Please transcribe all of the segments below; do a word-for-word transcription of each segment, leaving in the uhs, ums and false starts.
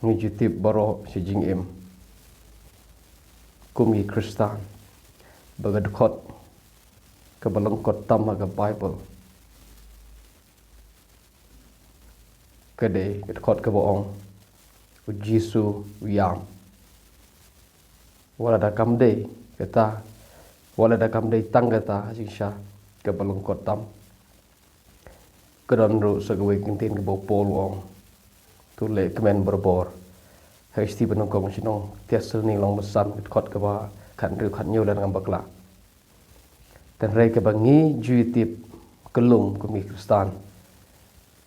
Ngi ju tip baroh shi jingim kum ki Khristan ba ka dkhot kaba lyngkot tam ha ka Baibl ka dei ka dkhot kaba ong, "U Jisu u ïam." Wat la da kam dei kata, wat la da kam dei tang kata, jingshisha kaba lyngkot tam ka don ruh sa kawei ka ktien kaba u Paul u ong, "To leh kmen barabor." Ha ka shithi ba nyngkong sha ki nong Thessaloni lynnong ba san, ka dkhot kaba khathynriew, khathynñiew lada ngam bakla. Hynrei kaba ngi ju tip kyllum kum ki Khristan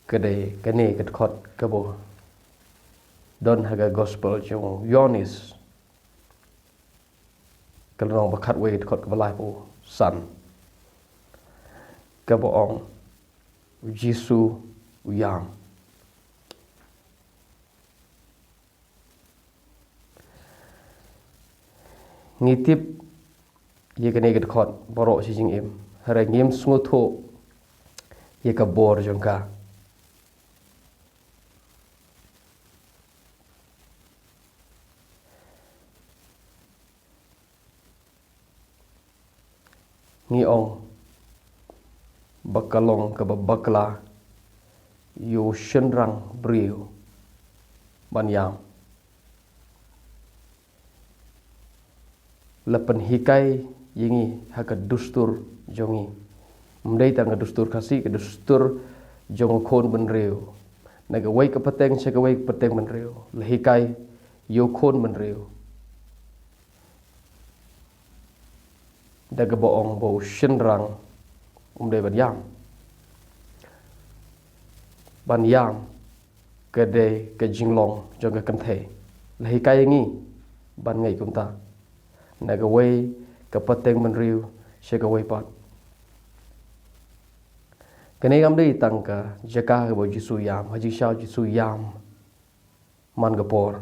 ka dei kane ka dkhot kaba don ha ka Gospel jong u Ïoannis, ka lynnong ba khatwei, ka dkhot kaba laiphew san, kaba ong, "U Jisu u ïam." Ngi tip ïa kane ka dkhot baroh shi jingim, hynrei ngim sngewthuh ïa ka bor jong ka. Ngi ong ba ka long kaba bakla ïa u shynrang briew ban ïam. La pynhikai ïa ngi ha ka dustur jong ngi. Ym dei tang ka dustur Khasi, ka dustur jong u khun bynriew. Na kawei ka pateng sha kawei ka pateng bynriew, la hikai ïa u khun bynriew da kaba ong ba u shynrang um dei ban ïam. Ban ïam ka dei ka jinglong jong ka kynthei. La hikai ïa ngi ban ngeit kumta, na kawei ka pateng bynriew sha kawei pat. Kane kam dei tang ka jaka kaba u Jisu u ïam, ha jingshisha u Jisu u ïam man ka por.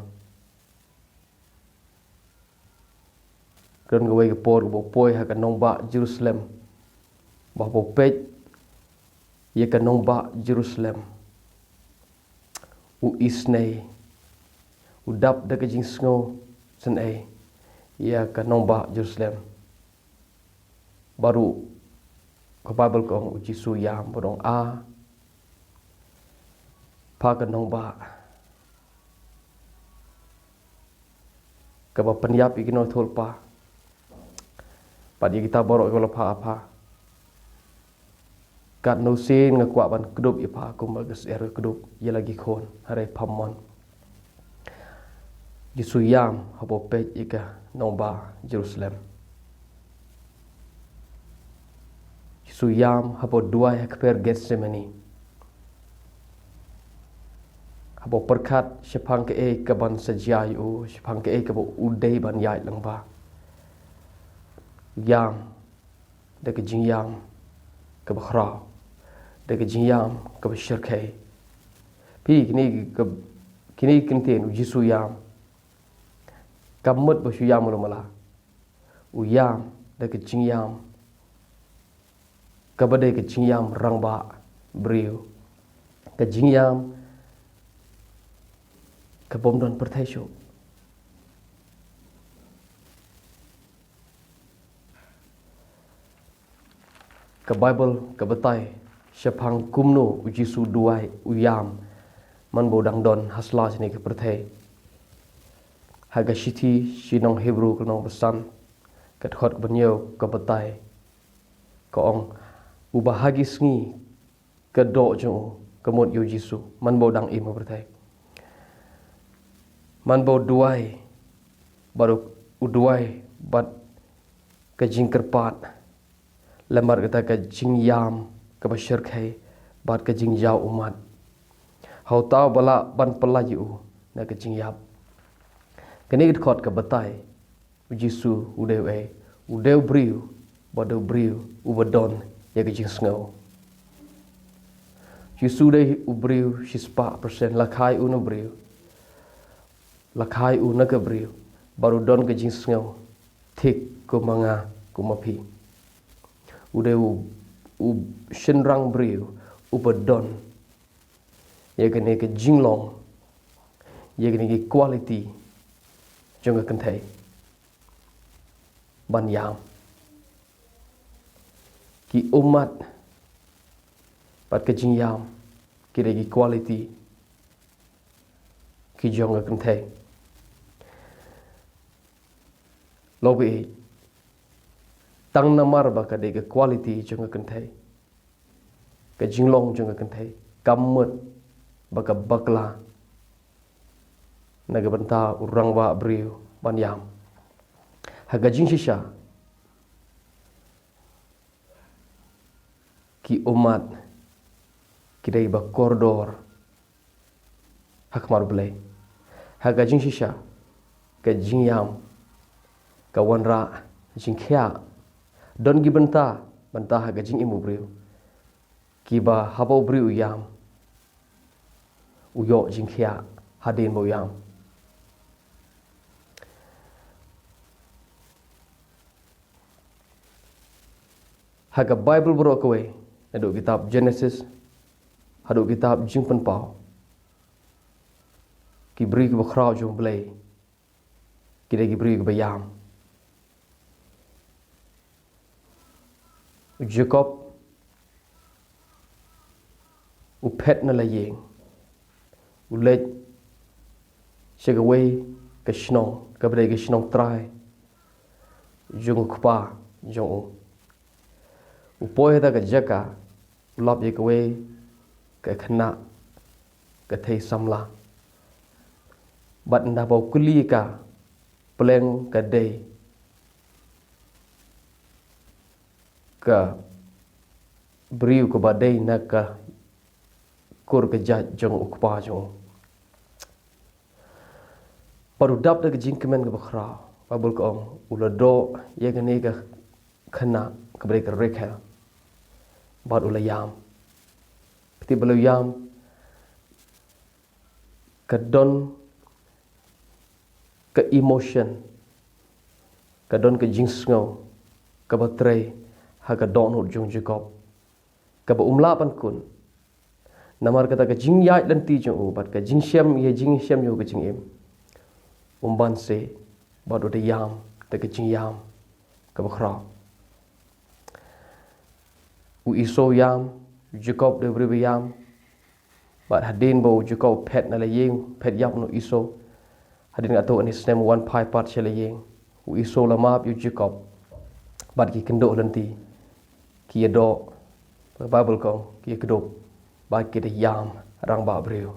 Ka don kawei ka por kaba u poi ha ka nongbah Jerusalem, ba haba u peit ïa ka nongbah Jerusalem, u isynei, u dap da ka jingsngew synei ïa ka nongbah Jerusalem. Baroh ka Baibl ka ong u Jisu u ïam, bad u ong, "A, pha ka nongbah kaba pynïap ïa ki nongïathuhlypa, bad ïa kita baroh kiba la phah ha pha, katno sien nga kwah ban kdup ïa pha kumba ka syiar ka kdup ïa la ki khun, hynrei pham mon." Jisu u ïam haba u peit ïa ka nongbah Jerusalem. Jisu u ïam haba u duwai ha ka kper Gethsemane, haba u pyrkhat shaphang kaei kaban sa jia ïa u, shaphang kaei kaba u dei ban ïaid lyngba. U ïam da ka jingïam kaba khraw, da ka jingïam kaba shyrkhei. Phi, kine ka, kine ki ktien, u Jisu u ïam, kam mut ba shu ïam u lum la. U ïam da ka jingïam kaba dei ka jingïam rangbah briew, ka jingïam ka bym don pyrthei shuh. Ka Baibl ka batai shaphang kumno u Jisu u duwai, u ïam, man ba u dang don ha sla jong kane ka pyrthei. Ha ka shithi sha ki nong Hebru ka lynnong ba san, ka dkhot kaba hynñiew ka batai, ka ong, uba ha ki sngi ka doh jong u ka mut ïa u Jisu, man ba u dang im ha pyrthei. Man ba u duwai, bad u, u duwai bad ka jingkyrpad, lem bad kata ka jingïam kaba shyrkhei bad ka jingjaw ummat, ha uta uba lah ban pyllait ïa u na ka jingïap. Kane ka dkhot ka batai u Jisu u dei uei? U dei u briew, bad u dei u briew uba don ïa ka jingsngew. Jisu u dei u briew shispah percent, la kha ïa u na u briew, la kha ïa u na ka briew, bad u don ka jingsngew thik kum ma nga kum ma phi. U dei u, u shynrang briew uba don ïa kane ka jinglong, ïa kine ki quality jong ka kynthei ban ïam. Ki ummat bad ka jingïam ki dei ki quality ki jong ka kynthei. Lo bi tang namar ba ka dei ka quality jong ka kynthei, ka jinglong jong ka kynthei kam mut ba ka bakla na ka bynta u rangbah briew ban ïam. Ha ka jingshisha ki ummat ki dei ba kordor ha khmat U Blei. Ha ka jingshisha ka jingïam ka wanrah jingkhiah. Don ki bynta, bynta ha ka jingim u briew kiba haba u briew u ïam u ïoh jingkhiah hadien ba u ïam. Ha ka Bible baroh kawei, naduh kitab Genesis haduh kitab Jingpynpaw, ki briew kiba khraw jong U Blei ki dei ki briew kiba ïam. U Jakob u phet na la ïing, u leit sha kawei ka shnong kaba dei ka shnong trai jong u kpa jong u. U poi ha ka jaka, u lap ïa kawei ka khynnah ka thei samla. Bad ynda ba u kylli ka, pleng ka dei ka briew kaba dei na ka kur ka jait jong u kpa jong u. Bad u dap da ka jingkmen kaba khraw, Bible ka ong u la doh ïa kane ka khynnah kaba dei ka Rakhel bad u la ïam. Phi tip ba la ïam ka don ka emotion, ka don ka jingsngew kaba trei ha ka dohnud jong Jakob kaba um lah ban kut. Namar kata ka jingïaid lynti jong u bad ka jingshem, ïa jingshem ïa u ka jingim, um ban se bad u da ïam da ka jingïam kaba khraw. U Esau u ïam, u Jakob u dei u briew ba ïam. Bad hadien ba u Jakob u phet na la ïing, phet ïap na u Esau, hadien katto katne snem u wan phai pat sha la ïing. U Esau u la map ïa u Jakob bad ki kynduh lynti ki ïadoh, Bible ka ong ki ïakdup bad ki da ïam rangbah briew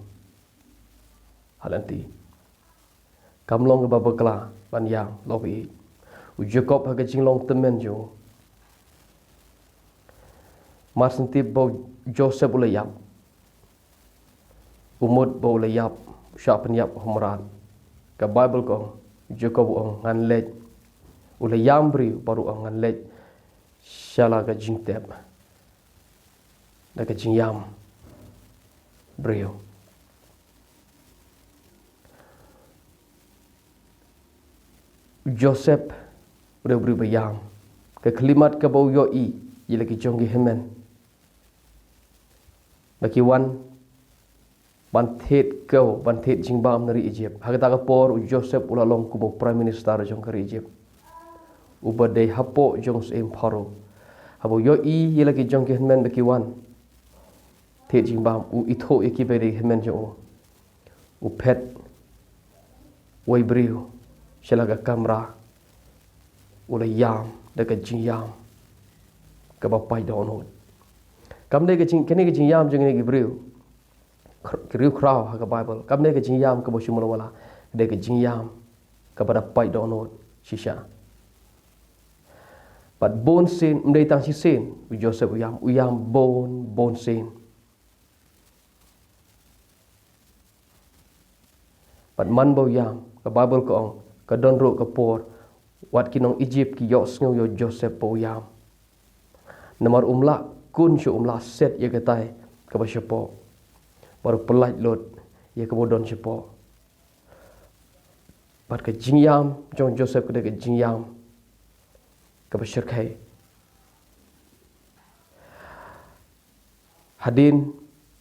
ha lynti. Kam long kaba bakla ban ïam, lo bi. U Jakob ha ka jinglong tymmen jong u, mar shen tip ba u Joseph u la ïap, u mut ba u la ïap, u shah pynïap ha u mrad. Ka Bible ka ong, u Jakob u ong ngan leit, u la ïam briew bad u ong ngan leit sha la ka jingtep da ka jingïam briew. Joseph u dei u briew ba ïam. Ka khyllipmat kaba u ïohi ïa la ki jong ki hynmen ba ki wan ban thied kew, ban thied jingbam na ri Egypt. Ha kata ka por u Joseph u la long kum u Prime Minister jong ka ri Egypt, uba dei hapoh jong u syiem Pharaoh. Haba u ïohi ïa la ki jong ki hynmen ba ki wan thied jingbam, u ithuh ïa ki ba dei hynmen jong u. U phet wei briew sha la ka kamra, u la ïam da ka jingïam kaba pait dohnud. Kam dei ka jing, kane ka jingïam jong kine ki briew, ki briew khraw ha ka Bible, kam dei ka jingïam kaba shu malu mala, dei ka jingïam kaba da pait dohnud shisha. Bad bun sien, ym dei tang shisien u Joseph u ïam, u ïam bun bun sien. Bad man ba u ïam, ka Bible ka ong, ka don ruh ka por wat ki nong Egypt ki ïohsngew ïa u Joseph ba u ïam. Namar um lah kun shuh, um lah set ïa katai kaba shapoh, bad u pyllait lut ïa kaba u don shapoh. Bad ka jingïam jong u Joseph ka dei ka jingïam kaba shyrkhei. Hadien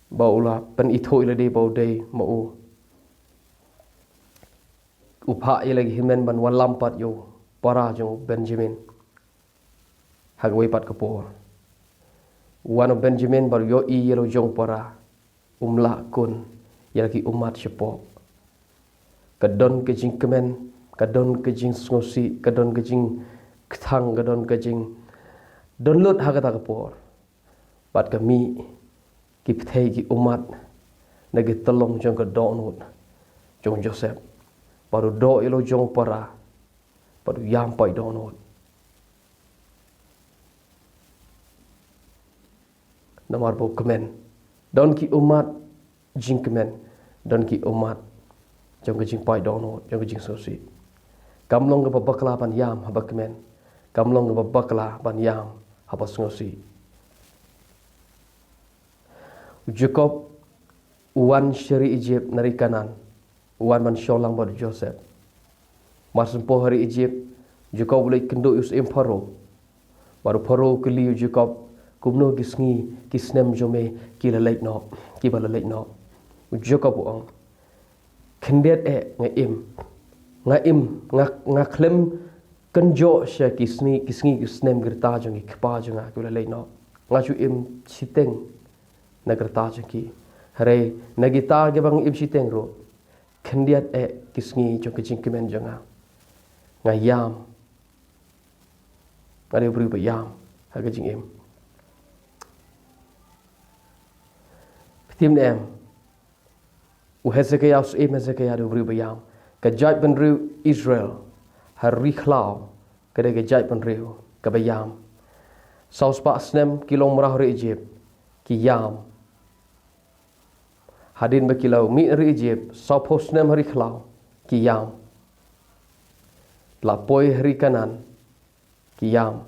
ba u la pynithuh ïa lade ba u dei ma u, u phah ïa la ki hynmen ban wallam pat ïa u para jong u Benjamin. Ha kawei pat ka por, u wan u Benjamin bad u ïohi ïa la u jong u para, um lah kun ïa la ki ummat shapoh. Ka don ka jingkmen, ka don ka jingsngewsih, ka don ka jingkthang, ka don ka jing, don lut ha kata ka por. Bad ka mih ki pyrthei ki ummat na ki tyllong jong ka dohnud jong u Joseph. Bad u doh ïa la u jong u para, bad u ïam paid dohnud. Namar ba u kmen. Don ki ummat jingkmen, don ki ummat jong ka jingpaid dohnud, jong ka jingsngewsih. Kam long kaba bakla ban ïam haba kmen, kam long kaba bakla ban ïam haba sngewsih. U Jakob u wan sha ri Ijipt na ri Kanaan, u wan ban shong lang bad u Joseph. Mar shu poi ha ri Ijipt, u Jakob u leit kynduh ïa u syiem Pharaoh. Bad u Pharaoh u kylli u Jakob, kumno ki sngi ki snem jong me ki la leit noh, kiba la leit noh. U Jakob u ong, khyndiat eh nga im. Nga im, nga, nga khlem kynjoh sha ki sngi, ki sngi ki snem ki rta jong ki kpa jong nga kiba la leit noh. Nga shu im shiteng na ka rta jong ki. Hynrei na kita kiba nga im shiteng ruh, khyndiat eh ki sngi jong ka jingkmen jong nga. Nga ïam. Nga dei u briew ba ïam ha ka jingim. Phi tip ne em, u Hezekiah, u syiem Hezekiah u dei u briew ba ïam. Ka jaitbynriew Israel ha ri khlaw ka dei ka jaitbynriew kaba ïam. Saw spah snem ki long mraw ha ri Ijipt, ki ïam. Hadien ba ki la mih na ri Ijipt, sawphew snem ha ri khlaw, ki ïam. La poi ha ri Kanaan, ki ïam.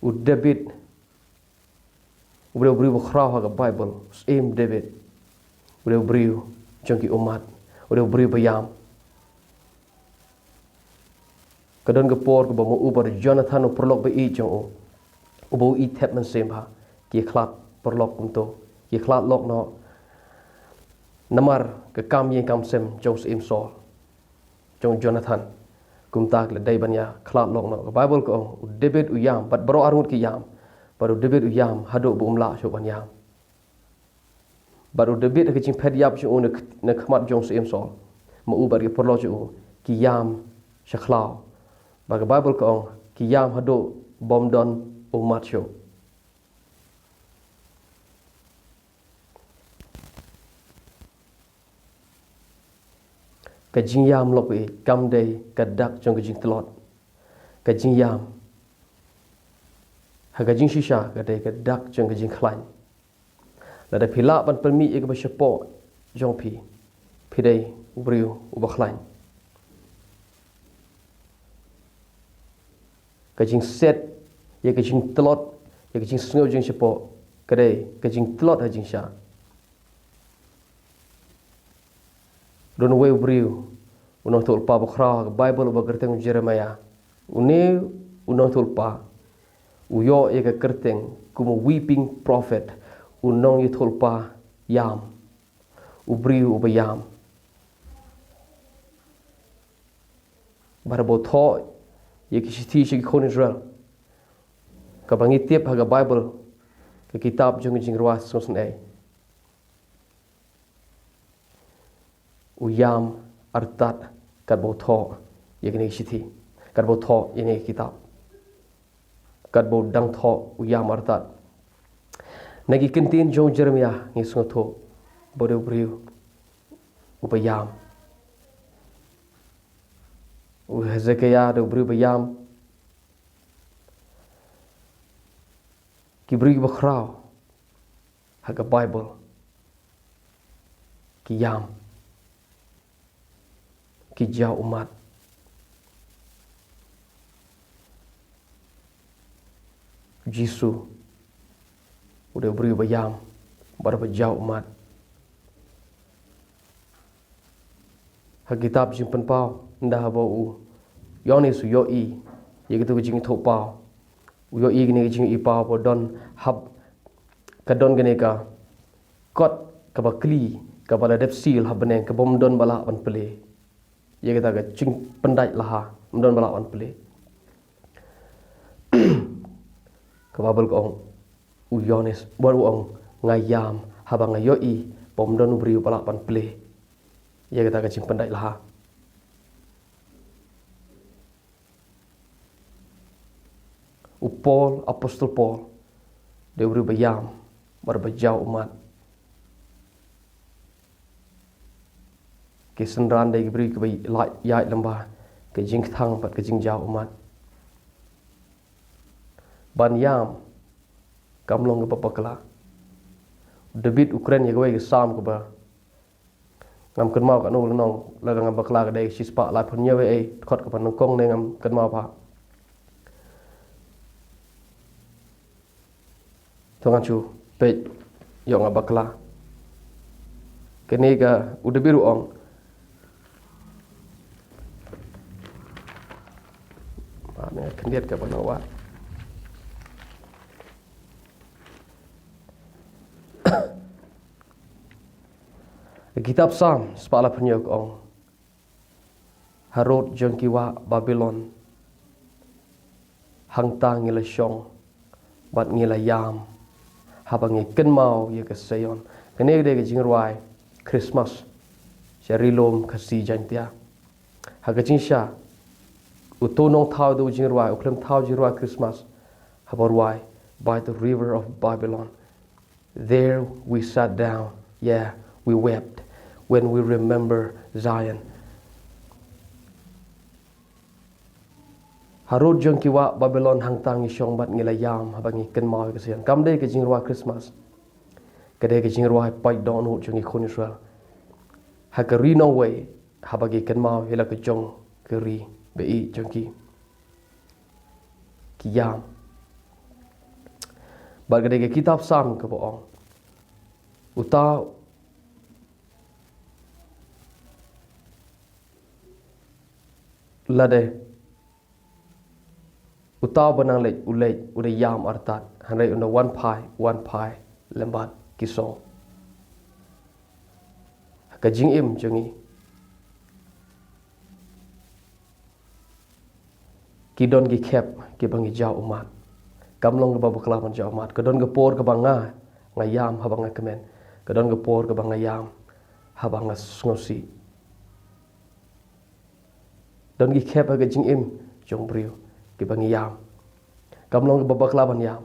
U David, u dei u briew ba khraw ha ka Baibl, u syiem David, u dei u briew jong ki ummat, u dei u briew ba ïam. Ka don ka por kaba ma u bad u Jonathan u paralok ba ïeit jong u, uba u ïeit thep mynsiem bha, ki khlad paralok kumto, ki khlad lok noh namar ka kam ïing kam sem jong u syiem Saul, jong u Jonathan. Kumta ki la dei ban ïa khlad lok noh. Ka Baibl ka ong, u David u ïam, bad baroh arngut ki ïam, bad u David u ïam haduh ba um lah shuh ban ïam. Bad u David ha ka jingphet ïap jong u na, na khmat jong u syiem Saul, ma u bad ki paralok jong u ki ïam sha khlaw. Bad ka Baibl ka ong, ki ïam haduh bym don ummat shuh. Ka jingïam lok i kam dei ka dak jong ka jingtlot. Ka jingïam ha ka jingshisha ka dei ka dak jong ka jingkhlaiñ. Lada phi lah ban pynmih ïa kaba shapoh jong phi, phi dei u briew uba khlaiñ. Ka jingset ïa ka jingtlot, ïa ka jingsngew jingshapoh, ka dei ka jingtlot ha jingshisha. Don uwei u briew, u nongïathuhlypa ba khraw ha ka Baibl uba kyrteng u Jeremiah. Une u nongïathuhlypa u ïoh ïa ka kyrteng kum u weeping prophet, u nongïathuhlypa ïam, u briew uba ïam. Bad haba u thoh ïa ki shithi sha ki khun Israel, kaba ngi tip ha ka Baibl, ka kitab jong ka Jingrwai Sngewsynei, u ïam artat katba u thoh ïa kine ki shithi, katba u thoh ïa kine ki kitab, katba u dang thoh u ïam artat. Na ki kyntien jong u Jeremiah ngi sngewthuh ba u dei u briew uba ïam. U Hezekiah u dei u briew ba ïam. Ki briew kiba khraw ha ka Baibl ki ïam, ki jaw ummat. U Jisu u dei u briew ba ïam bad ba jaw ummat. Ha ka kitab Jingpynpaw, ynda haba u Ïoannis u ïohi ïa kito ki jingïathuhpaw, u ïohi kine ki jingïathuhpaw ba don hap, ka don kane ka kot kaba kli, kaba la dep seal ha bneng, kaba ym don ba lah ban plie. Ïa kata ka jingpyndait laha, ym don ba lah ban plie. Ka Baibl ka ong, u Ïoannis, bad u ong, nga ïam haba nga ïohi ba ym don u briew ba lah ban plie ïa kata ka jingpyndait laha. U Paul, Apostol Paul, dei u briew ba ïam bad ba jaw ummat. Ki synran dei ki briew kiba ïaid, ïaid lyngba ka jingkthang bad ka jingjaw ummat. Ban ïam kam long kaba bakla. David u kren ïa kawei ka Salm kaba ngam kynmaw katno lynnong, lada ngam bakla ka dei shispah laiphew hynñiew, eh, dkhot kaba nyngkong ne ngam kynmaw pat. To ngan shu peit, ïoh nga bakla. Kane ka u David u ong. Ba ne khyndiat ka ba nang wad. Kitab Salm spah laiphew hynñiew ka ong, harud jong ki wah Babilon hangta ngi la shong bad ngi la ïam, haba ngi kynmaw ïa ka Seion. Kane ka dei ka jingrwai Christmas sha ri lum Khasi Jaiñtia. Ha ka jingshisha, uto u nongthaw da u jingrwai u khlem thaw jingrwai Christmas haba rwai By the River of Babylon. There we sat down, yeah, we wept when we remember Zion. Harud jong ki wah Babilon hangta ngi shong bad ngi la ïam haba ngi kynmaw ïa ka Seion. Kam dei ka jingrwai Christmas. Ka dei ka jingrwai pait dohnud jong ki khun Israel ha ka ri nongwei, haba ki kynmaw ïa la ka jong ka ri ba ïeit jong ki. Ki ïam. Bad ka dei ka kitab Salm kaba ong, uta lade, uta uba nang leit u leit u da ïam artat, hynrei u da wan phai, wan phai lem bad ki song. Ka jingim jong ngi, ki don ki khep kiba ngi jaw ummat. Kam long kaba bakla ban jaw ummat. Ka don ka por kaba nga, nga ïam haba nga kmen. Ka don ka por kaba nga ïam haba nga sngewsih. Don ki khep ha ka jingim jong briew kiba ngi ïam. Kam long kaba bakla ban ïam.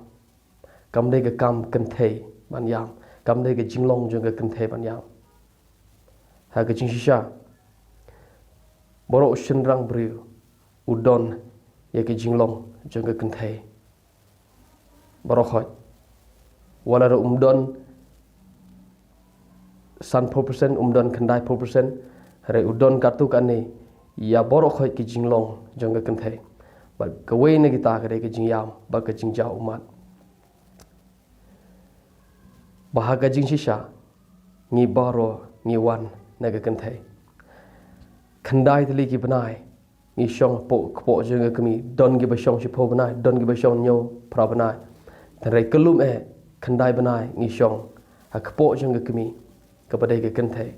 Kam dei ka kam kynthei ban ïam. Kam dei ka jinglong jong ka kynthei ban ïam. Ha ka jingshisha, baroh u shynrang briew u don ïa ka jinglong jong ka kynthei. Baroh khoit. Wat la um don sanphew percent, um don khyndaiphew percent, hynrei u don katto katne ïa baroh khoit ki jinglong jong ka kynthei. Bad kawei na kita ka dei ka jingïam bad ka jingjaw ummat. Ba ha ka jingshisha ngi baroh ngi wan na ka kynthei. Khyndai tylli ki bnai ngi shong hapoh kpoh jong ka kmie. Don kiba shong shiphew bnai, don kiba shong hynñiew phra bnai. Hynrei ka lum eh, khyndai bnai ngi shong ha kpoh jong ka kmie, kaba dei ka kynthei.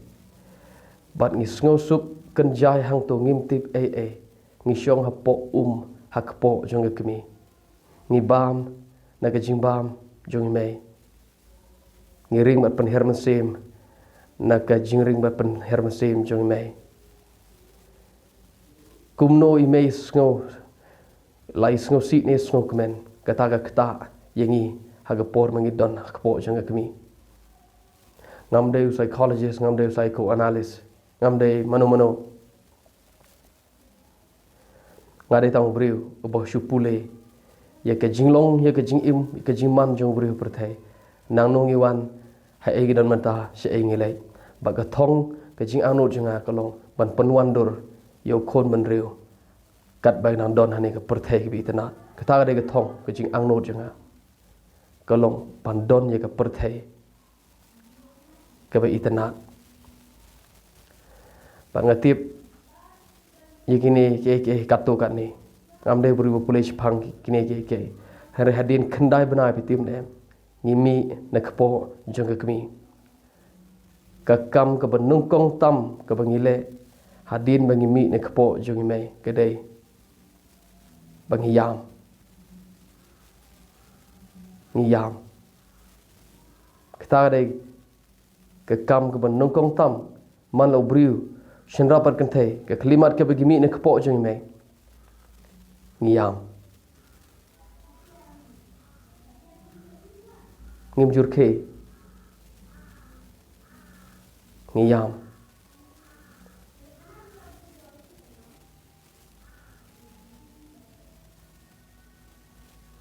Bad ngi sngewsuk kynjai hangto, ngim tip ei ei. Ngi shong hapoh um ha kpoh jong ka kmie. Ngi bam na ka jingbam jong i mei. Ngi ring bad pynher mynsiem na ka jingring bad pynher mynsiem jong i mei. Kumno i mei sngew, la i sngewsih ne sngewkmen, kata ka ktah ïa ngi ha ka por ba ngi don ha kpoh jong ka kmie. Ngam dei u psychologist, ngam dei u psychoanalyst, ngam dei mano mano. Nga dei tang u briew uba shu pule ïa ka jinglong, ïa ka jingim, ïa ka jingman jong u briew ha pyrthei. Nangno ngi wan, haei ngi don mynta, shaei ngi leit. Bad ka thong, ka jingangnud jong nga ka long ban pynwandur ïa u khun bynriew katba ngi nang don hangne ha ka pyrthei kaba itynnad. Kata ka dei ka thong, ka jingangnud jong nga, ka long ban don ïa ka pyrthei kaba itynnad. Bad nga tip ïa kine kiei kiei katto katne. Ngam dei u briew uba pule shaphang kine kiei kiei. Hynrei hadien khyndai bnai, phi tip ne em, ngi mih na kpoh jong ka kmie. Ka kam kaba nyngkong tam kaba ngi leh hadien ba ngi mih na kpoh jong i mei ka dei ba ngi ïam. Ngi ïam. Kata ka dei ka kam kaba nyngkong tam man la u briew, shynrang bad kynthei, ka khyllipmat kaba ngi mih na kpoh jong i mei. Ngi ïam. Ngim jur khie. Ngi ïam.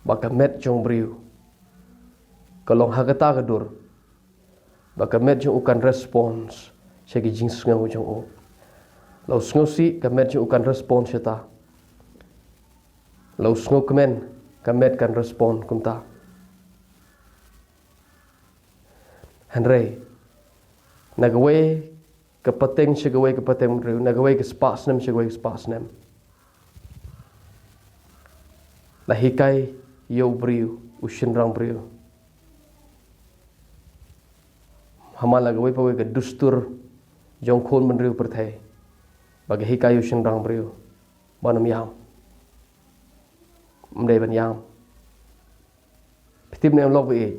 Ba ka met jong briew ka long ha kata ka dur ba ka met jong u kan response sha ki jingsngew jong u. La u sngewsih, ka met jong u kan response sha ta. La u sngewkmen, ka met kan response kumta. Hynrei na kawei ka pateng sha kawei ka pateng briew, na kawei ka spah snem sha kawei ka spah snem, la hikai ïa u briew, u shynrang briew, ha man la kawei pa kawei ka dustur jong u khun bynriew pyrthei, ba ka hikai ïa u shynrang briew ban ym ïam. Ym dei ban ïam. Phi tip ne em lok ba ïeit?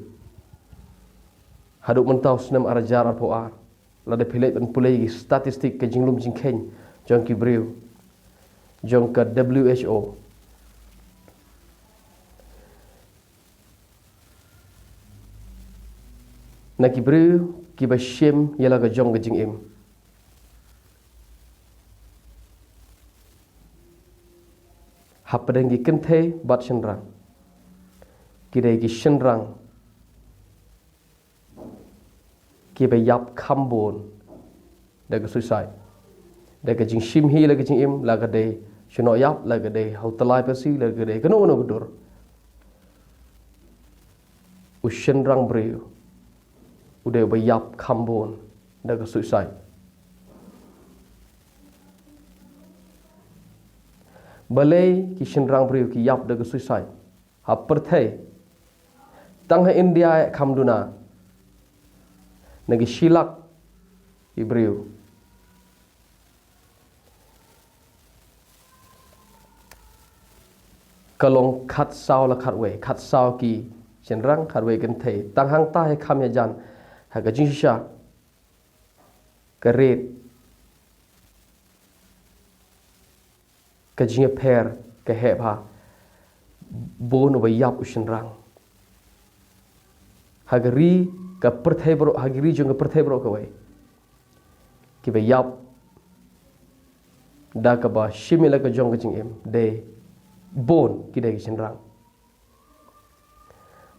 Haduh mynta u snem ar hajar arphew ar, lada phi leit ban pule ïa ki statistik, ka jinglum jingkheiñ jong ki briew jong ka W H O, na ki briew kiba shim ïa la ka jong ka jingim, hapdeng ki kynthei bad shynrang, ki dei ki shynrang kiba ïap kham bun da ka suicide, da ka jingshim hi la ka jingim, la ka dei sha noh ïap, la ka dei ha u tyllai phasi, la ka dei kano kano ka dur. U shynrang briew u dei uba ïap kham bun da ka suicide. Balei ki shynrang briew ki ïap da ka suicide ha pyrthei? Tang ha India eh kham duna, na ki shi lak ki briew, ka long khatsaw la khatwei, khatsaw ki shynrang, khatwei kynthei. Tang hangta hi kham ïajan ha ka jingshisha, ka rate, ka jingïapher ka heh bha. Bun uba ïap u shynrang ha ka ri, ka pyrthei baroh, ha ka ri jong ka pyrthei baroh kawei, kiba ïap da kaba shim ïa la ka jong ka jingim dei bun ki dei ki shynrang.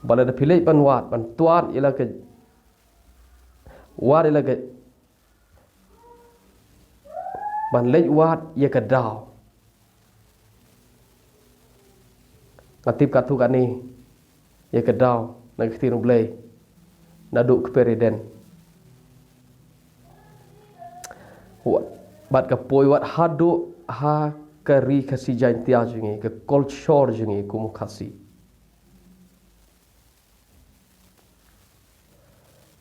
Ba lada phi leit ban wad, ban wad ïa la ka, wad ïa la ka, ban leit wad ïa ka daw. Nga tip katto katne ïa ka daw na ka ktien U Blei naduh kper Eden. Wa-, bad ka poi wad haduh ha ka ri Khasi Jaiñtia jong ngi, ka culture jong ngi kum u Khasi.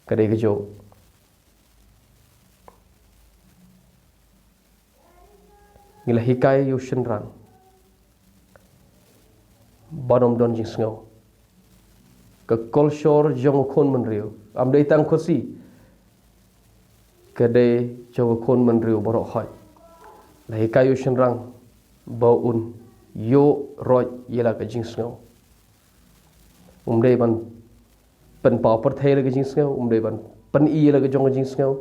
Ka dei kajuh. Ngi la hikai ïa u shynrang ban ym don jingsngew. Ka culture jong u khun bynriew, ym dei tang Khasi, ka dei jong u khun bynriew baroh hoi. La hikai ïa u shynrang ba un ïoh roit ïa la ka jingsngew. Um dei ban pynpaw pyrthei la ka jingsngew, um dei ban pyni la ka jong ka jingsngew,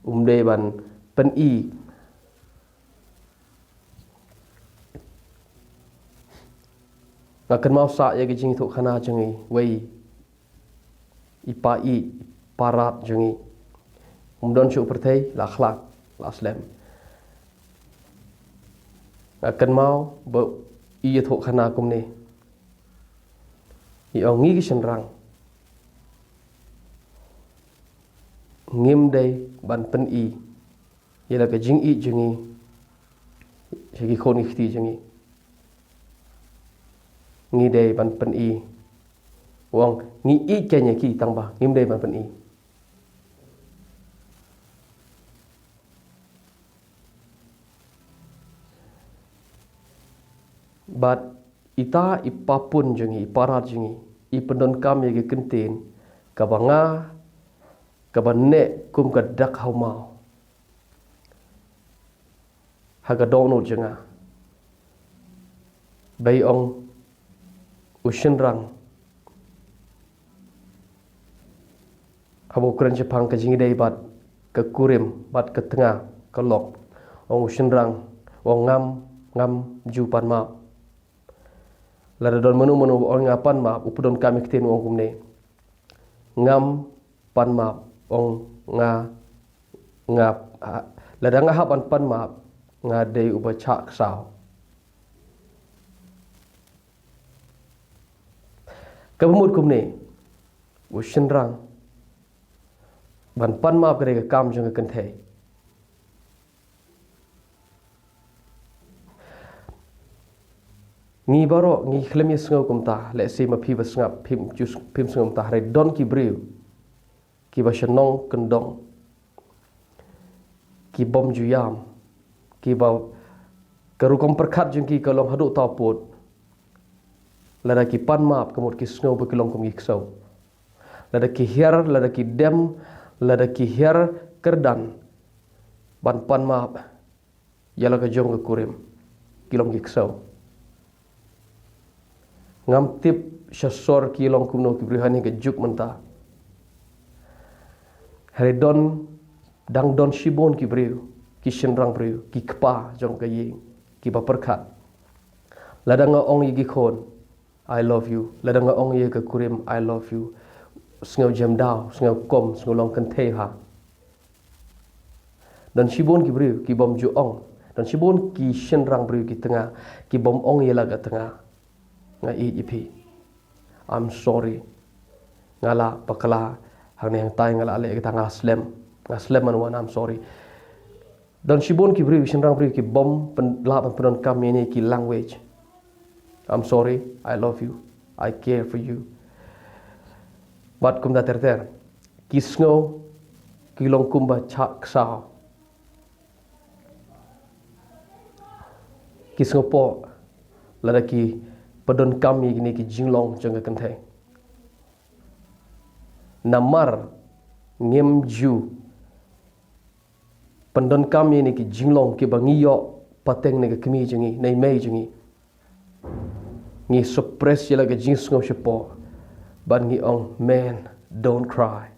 um dei ban pyni. Nga kynmaw sah ïa ka jingïathuhkhana jong i wei i pa i, i pa rat jong i. Um don shuh pyrthei, la khlad, la slem. Nga kynmaw ba i ïathuhkhana kumne. I ong ngi ki shynrang ngim dei ban pyni ïa la ka jingïeit jong ngi sha ki khun ki kti jong ngi. Ngi dei ban pyni. U ong ngi ïeit keiñ ïa ki tang ba ngim dei ban pyni. Bad ita i papun jong ngi, i parat jong ngi, i pyndonkam ïa ka kyntien kaba nga, kaba neh kum ka dak ha u maw ha ka dohnud jong nga. Ba i ong u shynrang haba u kren shaphang ka jingïadei bad ka kurim bad ka tnga, ka lok, ong u shynrang, ong ngam, ngam ju pan map. Lada don mano mano ba ong nga pan map, u pyndonkam ïa ka ktien u ong kumne: ngam pan map, ong nga, nga, ha, lada nga hap ban pan map, nga dei uba chah ksaw. Kaba mut kumne, u shynrang, ban pan map ka dei ka kam jong ka kynthei. Ngi baroh ngi khlem ïa sngew kumta, lehse ma phi ba sngap phim ju, phim sngew kumta, hynrei don ki briew kiba shnong kyndong, ki bym ju ïam, kiba ka rukom pyrkhat jong ki ka long haduh ta pud. Lada ki pan map, ka mut ki sngew ba ki long kum ki ksew. Lada ki hiar, lada ki dem, lada ki hiar kyrdan ban pan map ïa la ka jong ka kurim, ki long ki ksew. Ngam tip sha sor ki long kumno ki briew ha kane ka juk mynta. Hynrei don, dang don shibun ki briew, ki shynrang briew, ki kpa jong ka ïing, kiba pyrkhat, lada nga ong ïa ki khun, "I love you," lada nga ong ïa ka kurim, "I love you," sngew jem daw, sngew kum, sngew long kynthei ha. Don shibun ki briew ki bym ju ong, don shibun ki shynrang briew ki tnga ki bym ong ïa la ka tnga, "Nga ïeit ïa phi. I'm sorry. Nga la bakla hangne hangtai, nga la leh kata, nga slem. Nga slem man wan, I'm sorry." Don shibun ki briew, shynrang briew ki bym pyn-, lah ban pyndonkam ïa kine ki language. "I'm sorry, I love you, I care for you." Bad kumta ter ter. Ki sngew ki long kumba chah ksaw. Ki sngew pop lada ki pyndonkam ïa kine ki jinglong jong ka kynthei. Namar ngim ju pyndonkam ïa kine ki jinglong kiba ngi ïoh pateng na ka kmie jong ngi, na i mei jong ngi, ngi suppress ïa la ka jingsngew shapoh bad ngi ong, "Men, don't cry."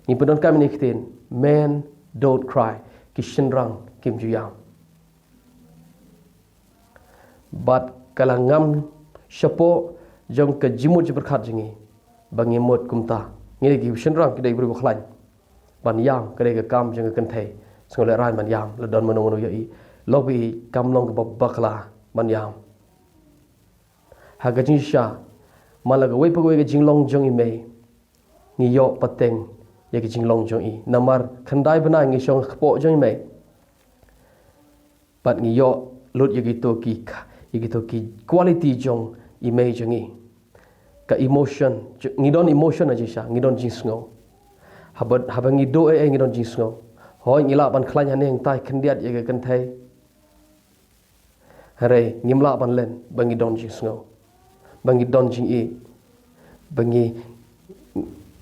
Ngi pyndonkam ïa kine ki ktien, "Men, don't cry." Ki shynrang kim ju ïam. Bad ka la ngam shapoh jong ka jingmut jingpyrkhat jong ngi ba ngi mut kumta. Ngi dei ki shynrang, ki dei ki briew ba khlaiñ. Ban ïam ka dei ka kam jong ka kynthei. Sngewlehraiñ ban ïam, la don mano mano ïohi, lok ba i kam long kaba bakla ban ïam. Ha ka jingshisha, man la kawei pa kawei ka jinglong jong i mei, ngi ïoh pateng ïa ka jinglong jong i. Namar khyndai bnai ngi shong kpoh jong i mei. Bad ngi ïoh lut ïa kito ki, ïa kito ki quality jong i mei jong ngi. Ka emotion, ngi don emotion ha jingshisha, ngi don jingsngew. Haba, haba ngi duh ei ei ngi don jingsngew. Hooid ngi lah ban khlaiñ hangne hangtai khyndiat ïa ka kynthei. Hynrei ngim lah ban len ba ngi don jingsngew, ba ngi don jingïeit, ba ngi,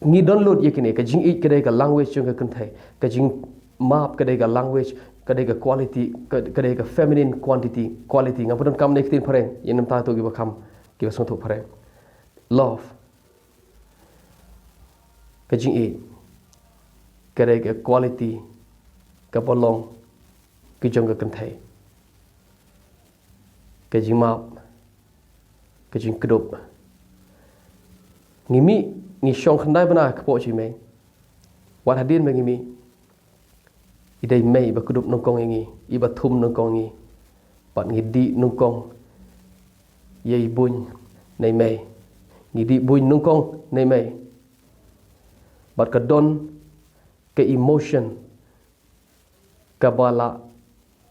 ngi don lut ïa kine. Ka jingïeit ka dei ka language jong ka kynthei. Ka jingmap ka dei ka language, ka dei ka quality, ka, ka dei ka feminine quantity, quality. Nga pyndonkam ïa kine ki ktien phareng, ïa namar to kiba kham, kiba sngewthuh phareng. Love, ka jingïeit, ka dei ka quality kaba long ka jong ka kynthei. Ka jingmap, ka jingkdup. Ngi mih, ngi shong khyndai bnai kpoh jong i mei. Wat hadien ba ngi mih, i dei i mei iba kdup nyngkong ïa ngi, iba thum nyngkong ïa ngi. Bad ngi dih nyngkong ïa i buiñ na i mei. Ngi dih buiñ nyngkong na i mei. Bad ka don ka emotion kaba la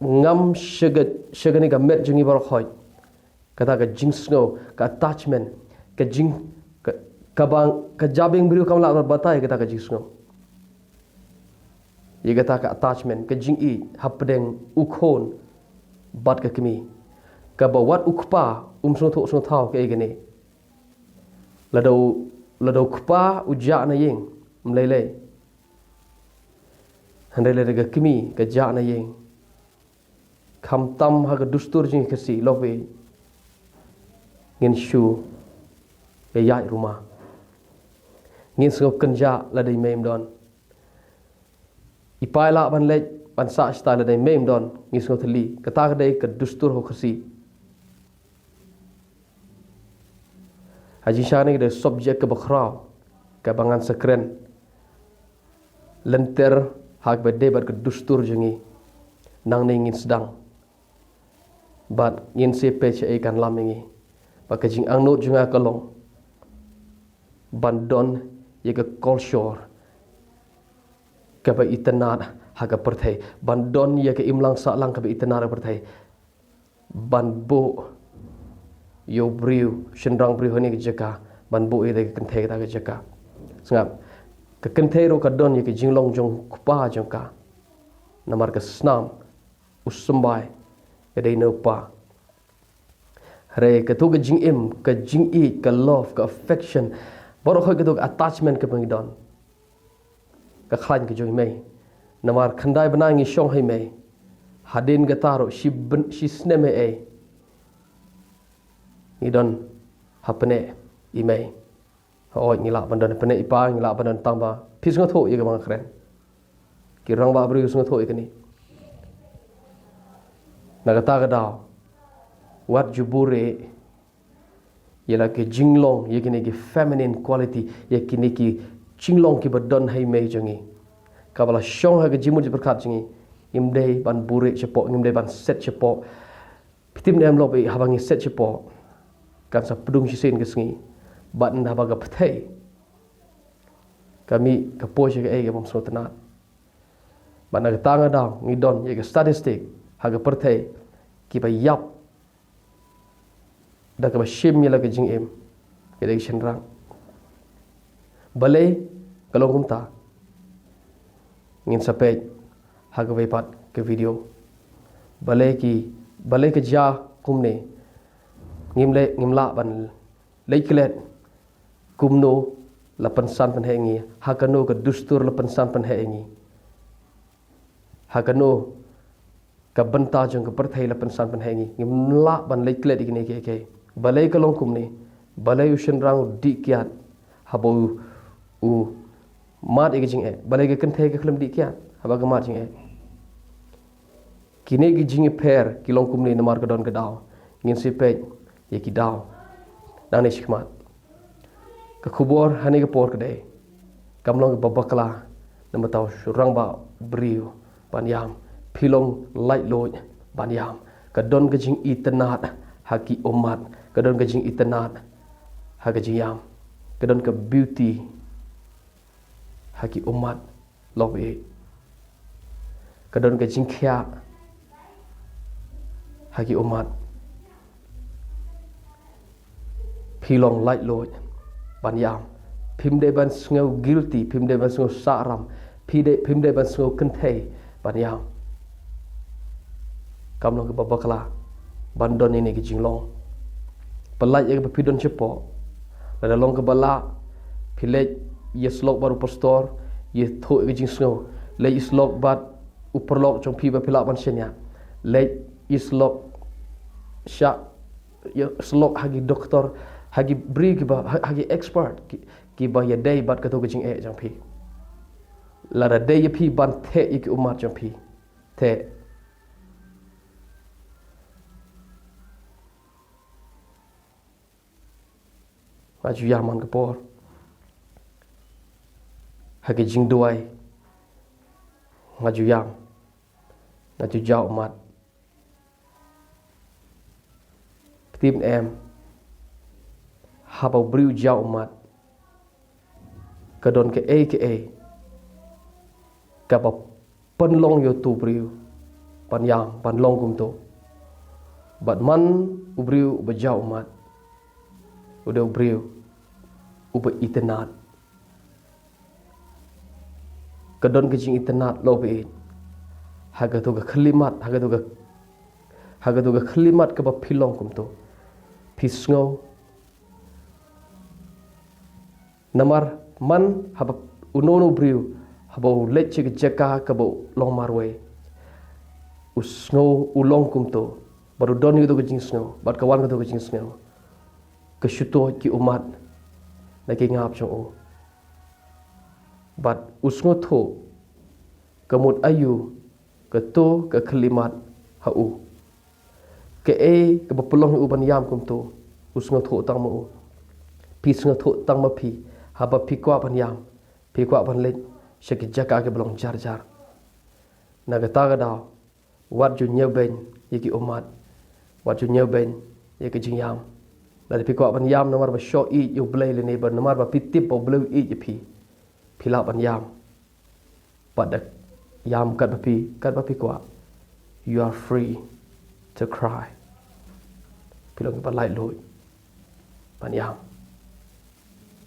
ngam sha ka, sha kane ka met jong ngi baroh khoit. Kata ka jingsngew, ka attachment, ka jing, ka, kaba, ka jabieng briew kam lah ban batai kata ka jingsngew. Ïa kata ka attachment, ka jingïeit hapdeng u khun bad ka kmie. Kaba wat u kpa um sngewthuh sngewthaw kaei kane. Lada u, lada u kpa u jah na ïing, ym lei lei. Hynrei lada ka kmie ka jah na ïing, khamtam ha ka dustur jong ngi Khasi, lok wi, ngin shu ïaid ruma. Ngin sngew kynjah lada i mei im don. I pa i lah ban leit ban sah shatai lada i mei im don, ngin sngew thylli. Kata ka dei ka dustur ha u Khasi. Ha jingshisha kane ka dei subject kaba khraw, kaba ngan sa kren lynter ha kaba dei bad ka dustur jong ngi. Nangne ngin sdang bad ngin sa peit shaei kan lam ïa ngi. Bad ka jingangnud jong nga ka long ban don ïa ka culture kaba itynnad ha ka pyrthei, ban don ïa ka imlang sahlang kaba itynnad ha ka pyrthei, ban buh ïa u briew, shynrang briew ha kane ka jaka, ban buh ïa ka kynthei kata ka jaka. Sngap, ka kynthei ruh ka don ïa ka jinglong jong u kpa jong ka. Namar ka snam u symbai ka dei na u kpa. Hynrei kato ka jingim, ka jingïeit, ka love, ka affection, baroh khoit kato ka attachment kaba ngi don, ka khlaiñ ka jong i mei. Namar khyndai bnai ngi shong ha i mei. Hadien kata ruh shi byn-, shi snem ei ei ngi don ha pneh i mei. Hooid, ngi lah ban don ha pneh i pa, ngi lah ban don tang ba phi sngewthuh ïa kaba nga kren. Ki rangbah briew sngewthuh ïa kane. Na kata ka daw, wat ju buhrieh ïa la ki jinglong, ïa kine ki feminine quality, ïa kine ki jinglong kiba don ha i mei jong ngi. Kaba la shong ha ka jingmut jingpyrkhat jong ngi, ngim dei ban buhrieh shapoh, ngim dei ban set shapoh. Phi tip ne em, lok wi, haba ngi set shapoh, kan sa pdung shisien ka sngi. Bad haba ka pyrthei ka mih, ka poi sha kaei kaba ym sngewtynnad. Bad na kata ka daw ngi don ïa ka statistic ha ka pyrthei, kiba ïap da kaba shim ïa la ka jingim, ki dei ki shynrang. Balei ka long kumta? Ngin sa peit ha kawei pat ka video. Balei ki, balei ka jia kumne? Ngim leh, ngim lah ban leit klet kumno la pynsan pynheh ïa ngi, ha kano ka dustur la pynsan pynheh ïa ngi, ha kano ka bynta jong ka pyrthei la pynsan pynheh ïa ngi. Ngim lah ban leit klet ïa kine kiei kiei. Balei ka long kumne? Balei u shynrang u dih kiad haba u, u mad ïa ka jingeh? Balei ka kynthei ka khlem dih kiad haba ka mad jingeh? Kine ki jingïapher ki long kumne namar ka don ka daw. Ngin sa peit ïa ki daw nangne shakhmat. Ka khubor ha kane ka por ka dei, kam long kaba bakla na ka bynta u rangbah briew ban ïam. Phi long laitluid ban ïam. Ka don ka jingitynnad ha ki ummat, ka don ka jingitynnad ha ka jingïam, ka don ka beauty ha ki ummat. Lok wi, ka don ka jingkhiah ha ki ummat. Phi long laitluid ban ïam. Phim dei ban sngew guilty, phim dei ban sngew sahram, phi dei, phim dei ban sngew kynthei ban ïam. Kam long kaba bakla ban don ïa kine ki jinglong. Pyllait ïa kaba phi don shapoh. Lada long kaba lah, phi leit ïasyllok bad u pastor, ïathuh ïa ka jingsngew. Leit ïasyllok bad u paralok jong phi ba phi lah ban shaniah. Leit ïasyllok sha, ïasyllok ha ki doktor, ha ki briew kiba, ha, ha ki expert, ki, kiba ïadei bad kato ka jingeh jong phi. Lada dei ïa phi ban theh ïa ki ummat jong phi, theh. Nga ju ïam man ka por. Ha ka jingduwai nga ju ïam. Nga ju jaw ummat. Phi tip ne em, haba u briew u jaw ummat, ka don kaei kaei kaba pynlong ïa uto u briew ban ïam, ban long kumto. Bad man u briew uba jaw ummat u dei u briew uba itynnad. Ka don ka jingitynnad lok wi, ha kato ka khyllipmat, ha kato ka, Ha katu ka khyllipmat kaba phi long kumtu, phi sngew. Namar man haba uno uno u briew haba u leit sha ka jaka kaba u long marwei, u sngew u long kumtu, bad u don katu ka jingsngew, bad ka wan katu ka jingsngew, ka shu tuid ki ummat na ki ngap jong u. Bad u sngewthuh, ka mut aïu katu ka khyllipmat ha u. Kaei kaba pynlong ïa u ban ïam kumtu, u sngewthuh tang ma u. Phi sngewthuh tang ma phi, haba phi kwah ban ïam, phi kwah ban leit sha ki jaka kiba long jar jar. Na kata ka daw, wat ju ñiewbeiñ ïa ki ummat, wat ju ñiewbeiñ ïa ki jingïam. Lada phi kwah ban ïam namar ba shoh ïeit ïa u Blei lane ba namar ba phi tip ba u Blei u ïeit ïa phi, phi lah ban ïam. Bad da ïam katba phi, katba phi kwah, you are free to cry. Phi long kiba laitluid ban ïam.